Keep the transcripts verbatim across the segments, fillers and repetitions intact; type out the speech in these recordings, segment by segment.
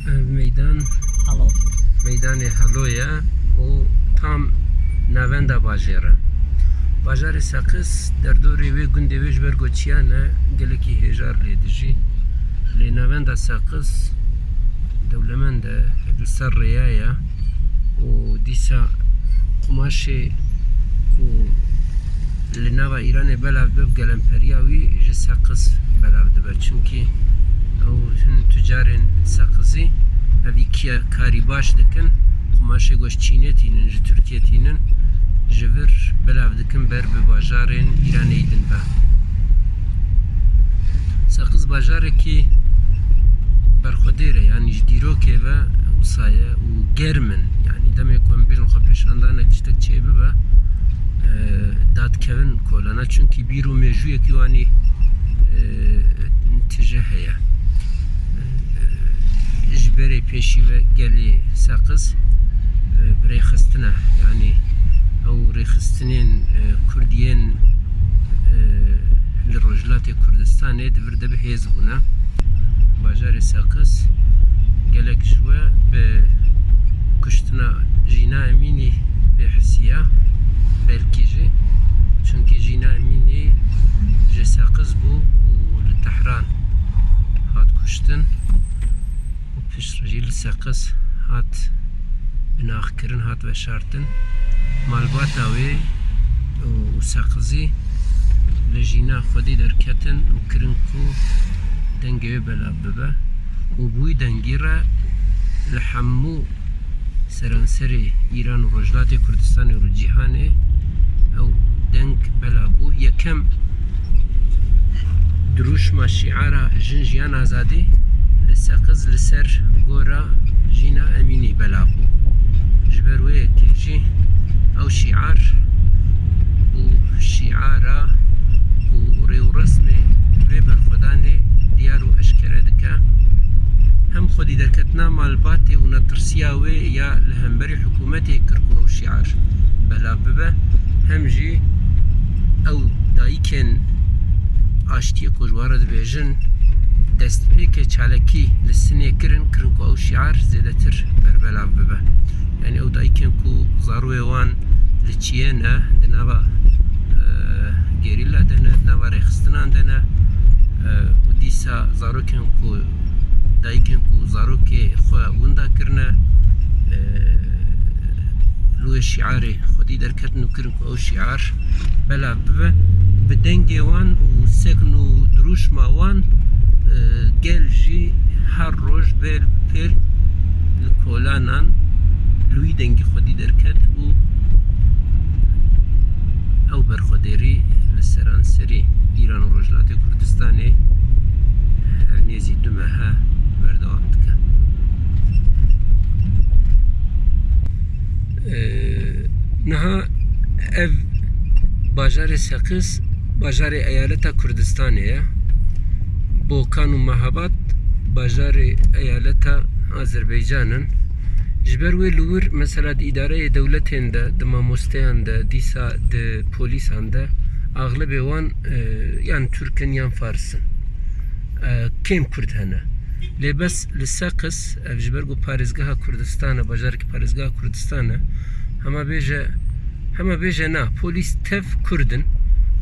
Ev meydan Halo. Meydanê Halo ye û tam navenda bajêr e. Bajarê Seqiz derdorê wê gundê wê ji ber ku çiyan e, gelekî hêjar lê dijî. Lê navenda Seqiz dewlemend e, li ser rêya ye û dîsa qumaşê ku li nava Îranê belav dibe, bi gelemperiya wî ji Seqiz belav dibe. Çunkî ew hin tucarên Seqizî evî kiye karî baş dikin, qumaşê ku ji Çînê tînin, ji Tirkiyê tînin, ji vir belav dikin ber bi bajarên Îranê yî din ve. Seqiz bajarekî berxwedêr e, yanî ji dîrokê ve wisa ye û germ in. Yanî demê ku em bêjin xwepêşandanek tiştek çê bibe, e, dadikevin kolana. Çunkî bîr û mêjûyekî wan î, e, tije heye. E, ji berê pêşî ve gelê Seqiz, e, bi rêxistin e. Yanî ew rêxistinên, e, Kurd yên, e, li Rojhilatê Kurdistanê di vir de bi hêz bûne. Bajarê Seqiz gelek ji we bi kuştina Jîna Emînî pê hisiya, belkî jî. Çunkî Jîna Emînî ji Seqiz bû û li Tehran hat kuştin û piştre jî li Seqiz hat binaxkirin, hat veşartin. Malbata wê û, û Seqizî li Jîna xwedî derketin û kirin ku dengê wê belav bibe û bi wî dengî re li hemû seranserê Îran û Rojhilatê Kurdistanê û li cîhanê ew deng belav bû. Yekem dirûşma şîara Jin, Jiyan, Azadî li Seqiz li ser gora Jîna Emînî belav bû. Ji ber wê yekê jî ew şîar û şîara û rêwresmê vê berxwedanê diyar û eşkere dike. Hem xwedî derketina malbatê û netirsiya wê ya li hemberî hikûmetê kir ku ew şîar belav bibe, hem jî ew dayikên aştiyê ku ji wan re dibêjin, destpêkê çalakî li Sinê kirin, kirin ku ew şîar zêdetir berbelav bibe. Yanî ew dayikên ku zaroyê wan li çiyê ne, di nava, e, gerîla de ne, di nava rêxistinan de ne, e, û dîsa zarokên ku, dayikên ku zarokê xwe winda kirine, e, li wê şîarê xwedî derketin û kirin ku ew şîar belav bibe. Bi dengê wan û sekn û dirûşma wan, e, gel jî her roj bê pêl li kolanan li wî dengî xwedî derket û ew berxwedêrî li seranserî Îran û Rojhilatê Kurdistanê her nêzî du mehe berdewam dike. Ee, niha ev bajarê Seqiz, bajarê eyaleta Kurdistanê ye. Bokan û Mehabad bajarê eyaleta Azerbaycan in. Ji ber wê li wir, mesela, di îdareyê dewletên de, di mamosteyan de, dîsa di polîsan de, axlibê wan, e, yan Tirk in yan Fars in. E, kêm Kurd hene. Lê bes li Seqiz, ev ji ber ku parêzgeha Kurdistan e, bajarekî parêzgeha Kurdistan e, hema bêje, hema bêje na, polîs tev Kurd in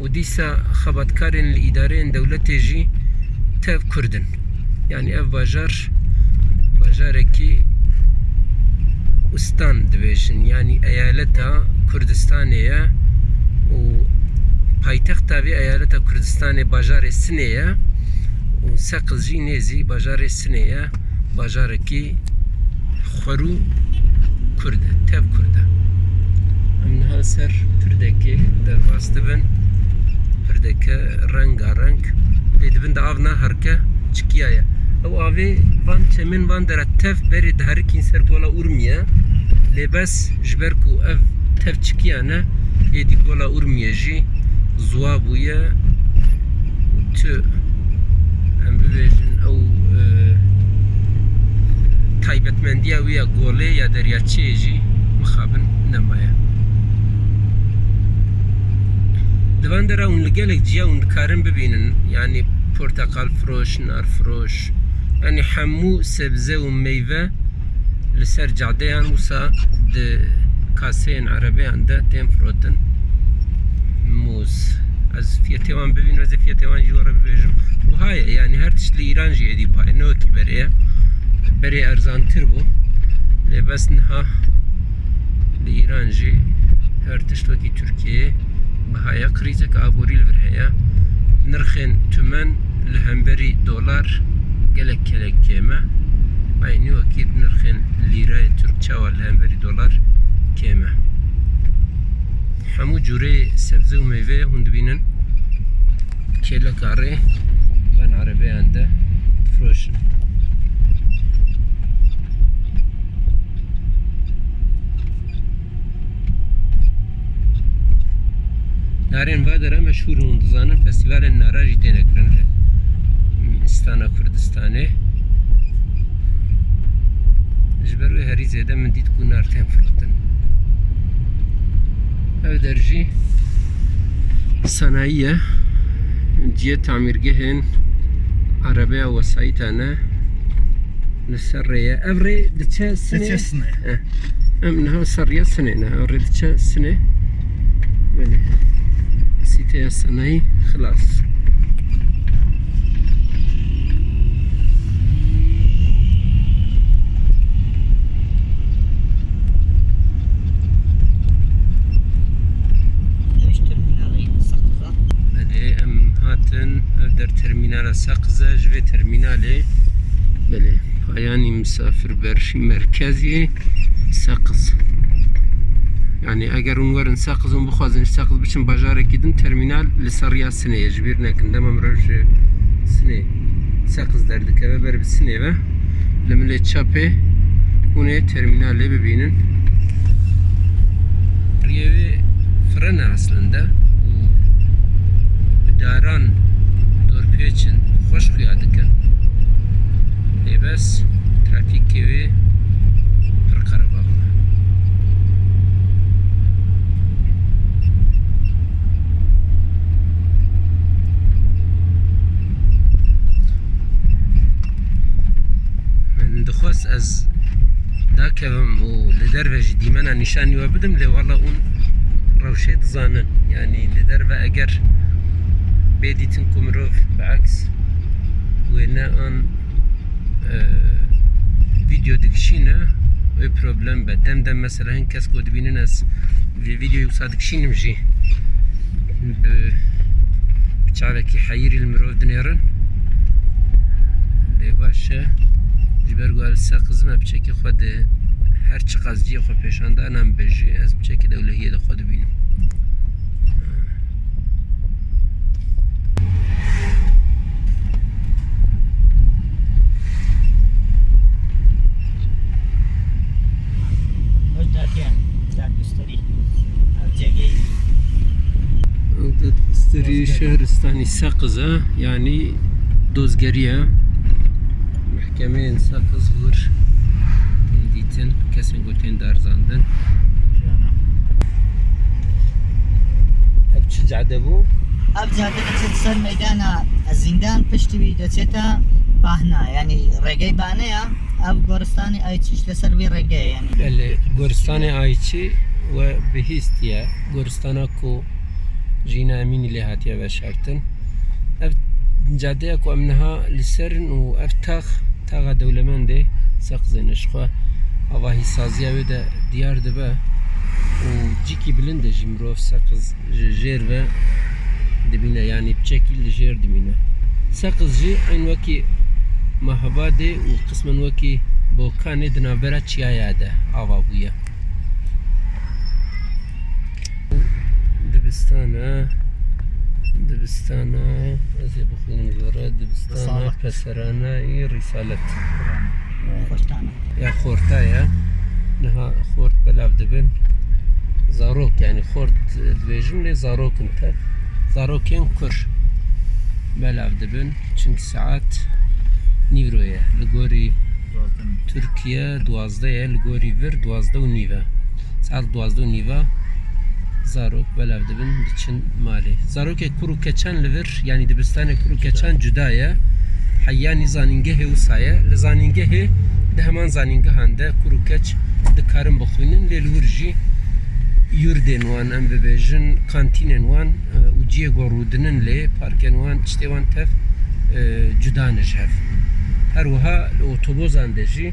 û dîsa xebatkarên li îdareyên dewletê jî tev Kurd in. Yanî ev bajar, bajarekî ustan dibêjin, yanî eyaleta Kurdistanê ye û paytexta vê eyaleta Kurdistanê bajarê Sinê ye û Seqiz jî nêzî bajarê Sinê ye. Bajarekî xwerû Kurd e, tev Kurd e. Em niha ser pirdekê derbas dibin. Pirdeke rengareng. Lê di bin de av naherike, çikiya ye. Ew avê van çemên van dera tev berê diherikîn ser Gola Urmiye. Lê bes ji ber ku ev tev çikiya ne, êdî Gola Urmiye jî ziwa bûye û tu, em bibêjin, ew, e, taybetmendiya wî ya golê ya deryaçeyê jî mixabin nemaye. Di van dera hûn li gelek ciya hûn dikarin bibînin, yanî porteqal firoş, nar firoş, Yanî hemû sebze û meyve li ser cadeyan wisa di kaseyên erebeyan de tên firotin. Mûz. Ez fiyetê wan bibînim, ez ê fiyetê wan jî we re bibêjim. Buha ye, yanî her tişt li Îran jî êdî buha ye. Ne wekî berê ye. Berê erzantir bû. Lê bes niha li Îran jî her tişt wekî Tirkiyeyê biha ye. Krîzek aborî li vir heye. Nirxên tumen li hemberî dolar gelek gelek kêm e. Eynî wekî nirxên lîrayê tirk çawa li hemberî dolar kêm e. Hemû cûreyê sebze û meyveyê hûn dibînin kêleka rê van erebeyan de difiroşin. Narên va dera meşhûr in, hûn dizanin, festîvalên nara jî têne kirin li Stana Kurdistanê. Ji ber wê herî zêde min dît ku nar tên firotin. Ev der jî sanayî ye. Cihê tamîrgehên erebeya wesayîtan e. Li ser rê ye. Ev rê diçe Sinê. Diçe Sinê. Eh. Em niha ser rêya Sinê ne. Ev rê diçe Sinê. Belê. Sîteya sanayî xilas. Ev ji termînalê Seqiz e. Belê, em hatin. Ev der termînala Seqiz e. Ji vê termînalê, belê, payanî misafirberî merkezê Seqiz. Yanî eger hûn werin Seqiz, hûn bixwazin ji Seqiz biçin bajarekî din, termînal li ser rêya Sinê ye. Ji bîr nekin, dema mirov ji Sinê, Seqiz derdikeve ber bi Sinê ve, li milê çepê hûn ê termînalê bibînin. Rêyê wê firin e eslinde û bi daran dorpêç in, xweş xuya dikin. Lê bes trafîkê wê pir qerebalix e. Min dixwest ez dakevim û li derve jî dîmena nîşanî we bidim, lê wela hûn rewşê dizanin. Yanî li derve eger bê dîtin ku mirov bi eks wêne an, e, vîdeo dikişîne, wê problem be. Dem dem mesela hin kes ku dibînin ez vê vîdeoyê wisa dikişînim jî, bi, bi çavekî heyirî li mirov dinêrin. Lê baş e, ji ber ku ez li Seqiz im, ez piçekî xwe di her çiqas cihê xwe pêşan da, nem be jî, ez piçekî di ewlehiyê de xwe dibînim. Ew di serî şehristanî Seqiz e, yanî dozgerî ye. Mehkemeyên Seqiz wir tên dîtin, kesên ku tên darizandin. Ev çi cade bû? Ev cade diçe ser meydana Zîndan, piştî wî diçête Bahna, yanî rêgey Bahne ya. Ev goristanê Ayçî jî li ser vî rêgeyê, yanî. Belê, goristanê Ayçî we bihîstiye. Goristana ku Jîna Emînî lê hatiye veşartin. Ev cadeya ku em niha li ser in û ev tax, taxa dewlemendê Seqizê ne, ji xwe avahîsaziya wê de diyar dibe û cîkî bilind e jî, mirov Seqiz ji jêr ve dibîne, yanî piçekî li jêr dimîne. Seqiz jî eyn wekî Mehabadê û qismen wekî Bokanê di navbera çiyaya de ava bûye. Dibistan e, dibistan e, ez ê bixwînim ji we re, dibistana Risalet. Peserana yî Risalet. Xortana. Ya xorta ye. Niha xort belav dibin. Zarok, yanî xort, e, dibêjim, lê zarok in tev. Zarokên kur belav dibin. Çimkî saet nîvro ye. Li gorî Tirkiye duwazdeh ye, li gorî vir duwazdeh û nîv e. Saet duwazdeh û nîv e. Zarok belav dibin, diçin malê. Zarokê kur û keçan li vir, yanî dibistanê kur û keçan cuda ye. Heyanî zanîngehê wisa ye. Li zanîngehê, di heman zanîngehan de kur û keç dikarin bixwînin, lê li wir jî yurdên wan, em bibêjin, kantînên wan, e, û cihê ku rûdinin lê, parkên wan, tiştê wan tev, e, cuda ne ji hev. Her wiha li otobozan de jî,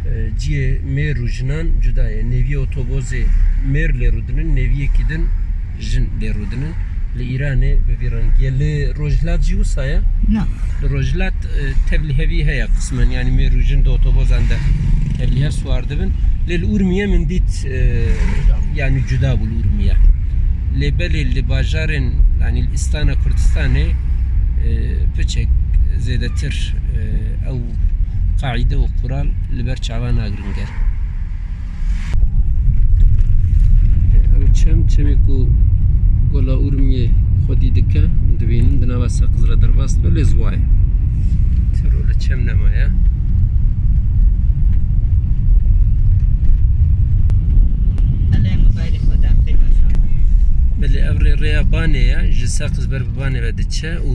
e, cihê mêr û jinan cuda ye. Nêviyê otobozê mêr lê rûdinin, nêviyekî din jin lê rûdinin. Li Îranê bi vî rengî ye. Li Rojhilat jî wisa ye? Na. Li Rojhilat, e, tevlîhevî heye qismen, yanî mêr û jin di otobozan de tevlîhev siwar dibin. Lê li Urmiye min dît, e, yanî cuda bû li Urmiye. Lê belê li bajarên, yanî li Îstana Kurdistanê, e, piçek zêdetir, e, ew qaîde û qural li ber çavan nagirin ger. Ew çem, çemê ku Gola Urmiyê xwedî dike, dibînin di nava Seqiz re derbas dibe, lê ziwa ye. Tiro li çem nemaye. Belê, ev rê rêya Banê ye, ji Seqiz ber bi Banê ve diçe û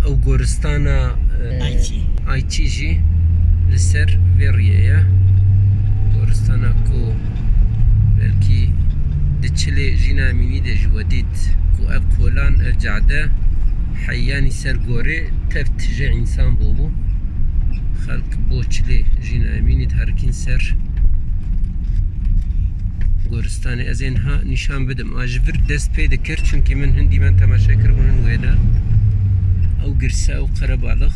ew goristana, e, Ayçî. Ayçî jî li ser vê riyê ye. Goristana ku belkî di çilê Jîna Emînî de jî we dît ku ev kolan, ev cade heyanî ser gorê tev tije însan bûbû. Xelk bo çilê Jîna Emînî diherikîn ser goristanê. Ez ê niha nîşan bidim. A ji vir dest pê dikir, çunkî min hin dîmen temaşe kiribûn hin wêne. Ew girse, ew qerebalix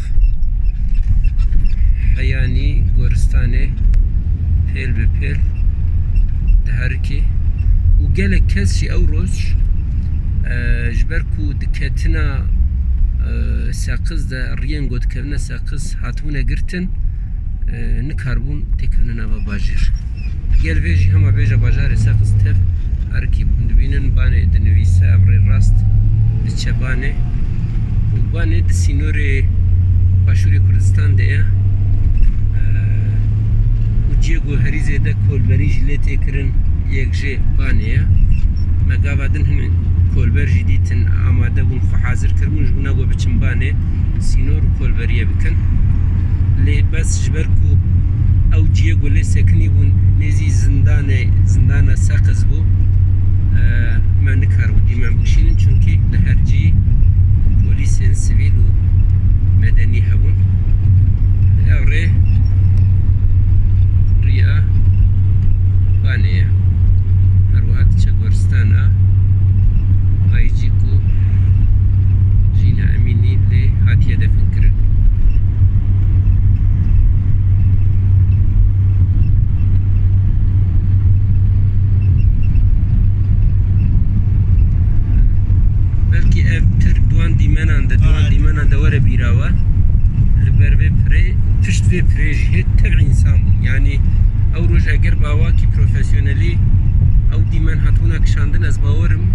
heyanî goristanê pêl bi pêl diherikî. Û gelek kes jî ew roj, e, ji ber ku diketina, e, Seqiz de, riyên ku dikevine Seqiz hatibûne girtin, e, nikaribûn têkevine nava bajêr. Gel vê jî hema bêje bajarê Seqiz tev herikî bûn. Dibînin Banê dinivîse, ev rê rast diçe Banê. Û Banê di sînorê Başûrê Kurdistan de ye. E, û cihê ku herî zêde kolberî jî lê tê kirin, yek jê Banê ye. Me gava din hin kolber jî dîtin, amade bûn, xwe hazir kiribûn ji bona ku biçin Banê, sînor û kolberiyê bikin. Lê bes ji ber ku ew cihê ku lê sekinî bûn nêzî zindanê, zindana Seqiz bû, e, me nikaribû dîmen bikişînin, çunkî li her cî polîsên sivîl û medenî hebûn. Ev rê riya Banê ye. Her wiha diçe goristana Aycî ku Jîna Emînî lê hatiye definkirin. Belkî ev tir duwan dîmenan de, duwan dîmenan de were bîra we. Li ber vê pirê, pişt vê pirê jî hê tev însan bûn. Yanî ew roj eger bi awakî profesyonelî ew dîmen hatibûna kişandin, ez bawer im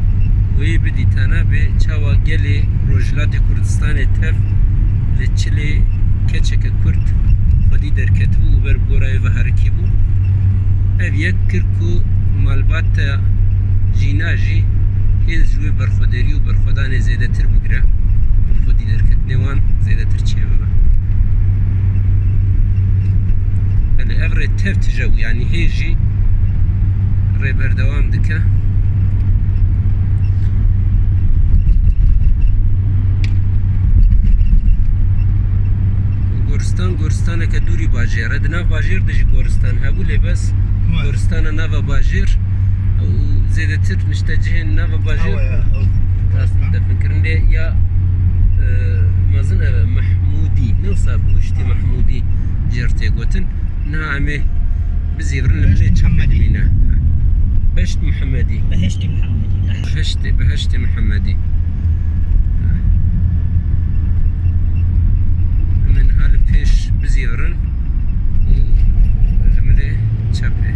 wê bidîtana bê çawa gelê Rojhilatê Kurdistanê tev li çilê keçeke Kurd xwedî derketibû û ber bi gora wê ve herikîbû. Ev yek kir ku malbata Jîna jî hêz ji wê berxwederî û berxwedanê zêdetir bigire û xwedî derketinê wan zêdetir çêbibe. Belê ev rê tev tije bû, yanî hê jî rê berdewam dike. Goristan, goristaneke dûrî bajêr e. Di nav bajêr de jî goristan hebû, lê bes Wa. Goristana nava bajêr û zêdetir niştecihên nava bajêr Awa ya, ew. Rast difin kirin. Lê ya, e, mezin ev e, Mehmûdî. Ne wisa Bihuştî Mehmûdî jê re tê gotin. Niha em ê bizîvirin li milê çepê dimîne. Beşt Mihemedî. Beheştê Mihemedî. Beheştê, Beheştê Mihemedî. Em ê niha li pêş bizîvirin û li milê çepê.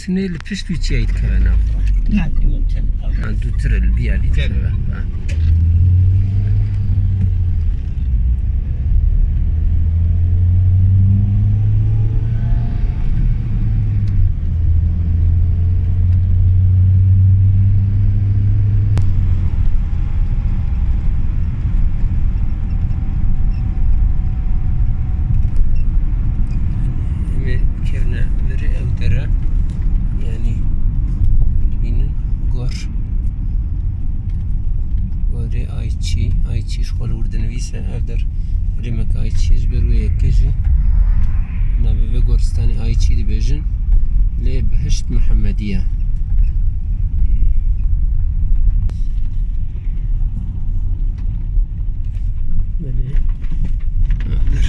Nê li pişt wî çiyayî dikeve nav xwe? Na, dûtir. Ha, dûtir e, li vî alî dikeve. Ha. Em ê bikevine virê ew dere, yanî dibînin gor. Gorê Ayçî, Ayçî ji xwe li wir dinivîse, ev der herêmeke Ayçî, ji ber wê yekê jî navê vê goristanê Ayçî dibêjin, lê Bihişt Mihemedî ye. Belê. Hadir.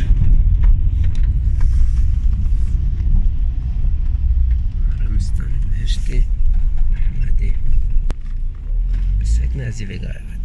Remistan Behiştê Mehmedê. Bisek nezî vêga evet.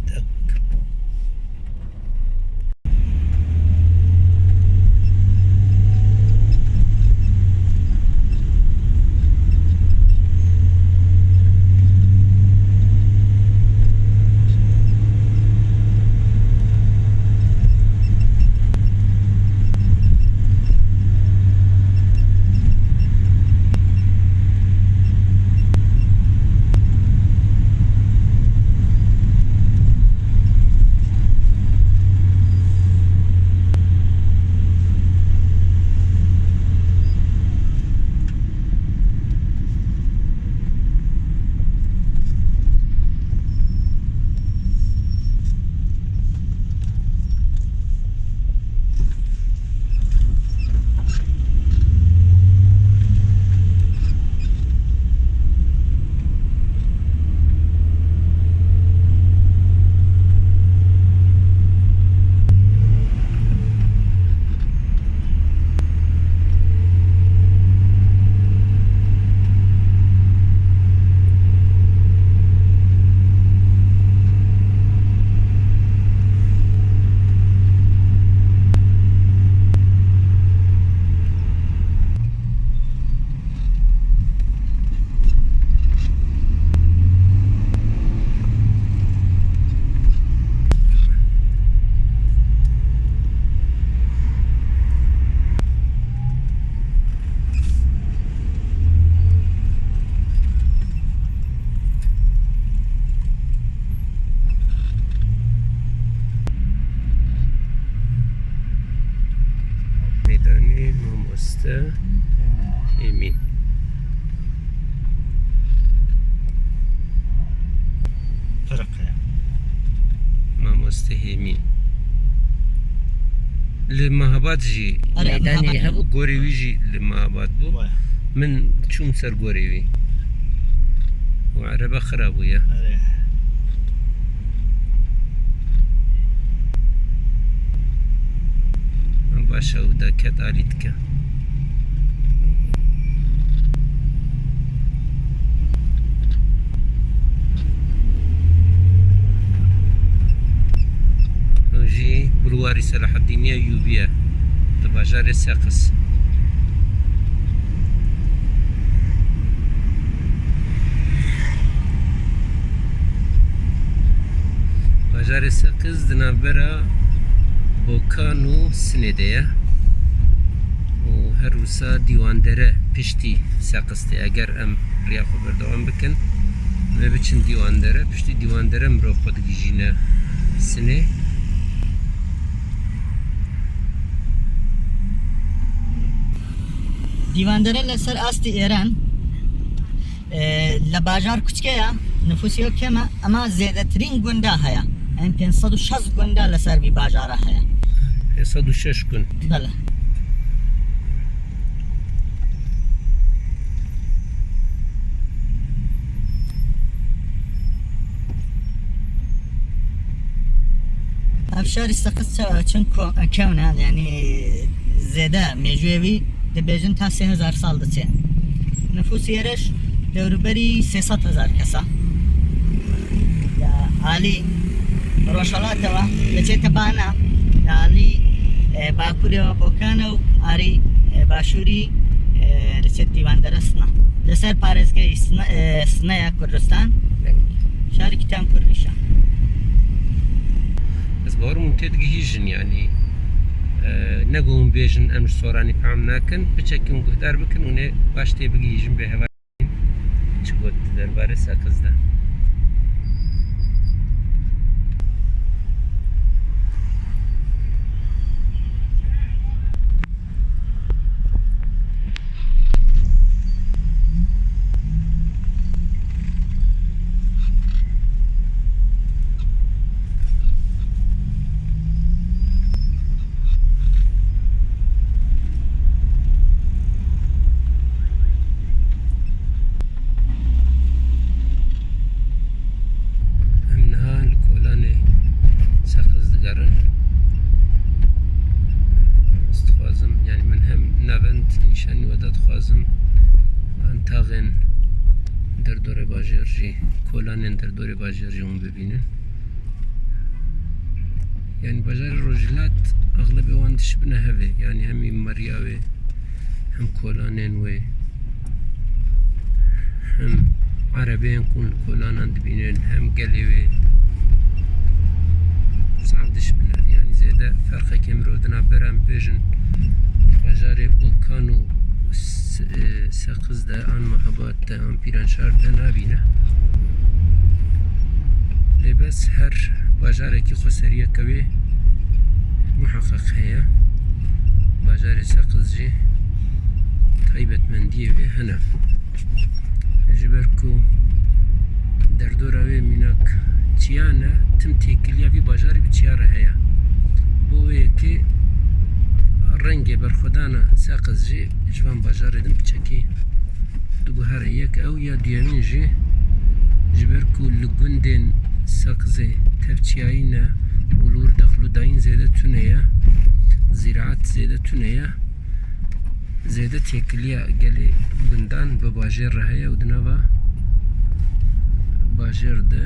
Meydanê Mamoste Hêmîn. Qirq e. Mamoste Hêmîn. Li Mehabad jî Erê, meydanê Mehabad. Hebû, gorê wî jî li Mehabad bû. Waya. Min çûm ser gorê wî. Û erebe xira bûye. Erê. Baş e, ew de ket alî dike. Ew jî bulwarî Selahaddînî ye, Yûbî ye. Di bajarê Seqis. Bajarê Seqiz di navbera Bokan û Sinê de ye û her wisa Dîwandere piştî Seqiz tê. Eger em riya xwe berdewam bikin, em ê biçin Dîwandere, piştî Dîwandere mirov xwe digihîjîne Sinê. Dîwandere li ser astê êran, e, li bajar kuçke ye, nifûsê wê kêm e, ema zêdetirîn gunda heye. Em pênc sed û şêst gunda li ser vî bajara heye. Pênc sed û şeş gund. Bele. Ev şarî Seqiz çawa çin ko-, kewne, yanî zêde mêjûyê wî dibêjin ta sê hezar sal diçe. Nifûsê wê jî dewrûberî sê sed hezar kes e. Li alî rojhilatê wê diçe Tibane, li alî, e, bakurê wê Bokan e û alî, e, başûrî, e, diçe Dîwandere Sina. Li ser parêzgehê Sina-, e, Sinaya Kurdistan, şarî Kitan Kurlîşan. Ez bawerim hûn têdigihîjin, yanî, e, ne ku hûn bêjin em ji Soranî fam nakin, piçekî hûn guhdar bikin, hûn ê baş tê bigihîjin bê heval çi got derbarê Seqiz de. Em niha li kolanê Seqiz digerin. Ez dixwazim, yanî min hem navend nîşanî we da, dixwazim antaxên derdorê bajêr jî, kolanên derdorê bajêr jî hûn bibînin. Yanî bajarê Rojhilat exlebê wan dişibine hevê. Yanî hem mîmariya wê, hem kolanên wê, hem erebeyên ku hûn li kolanan dibînin, hem gelê wê. Zaf dişibine. Yanî zêde ferqekê mirov di navbera em bêjin bajarê Bokan û S-, e, Seqiz de, an Mehabad de, an Pîranşar de nabîne. Lê bes her bajarekî xweseriyeke wê muheqeq heye. Bajarê Seqiz jî taybetmendiyê wê hene. Ji ber ku derdora wê mînak çiyan e, tim têkiliya vî bajarî bi çiya re heye. Bo wê yekê rengê berxwedana Seqiz jî ji van bajarê din piçekî diguhere. Yek ew ya, duyemîn jî ji ber ku li gundên Seqizê tev çiyayî ne û li wir dexl û dayîn zêde tune ye, zîraet zêde tune ye, zêde têkiliya gelê gundan bi bajêr re heye û di nava bajêr de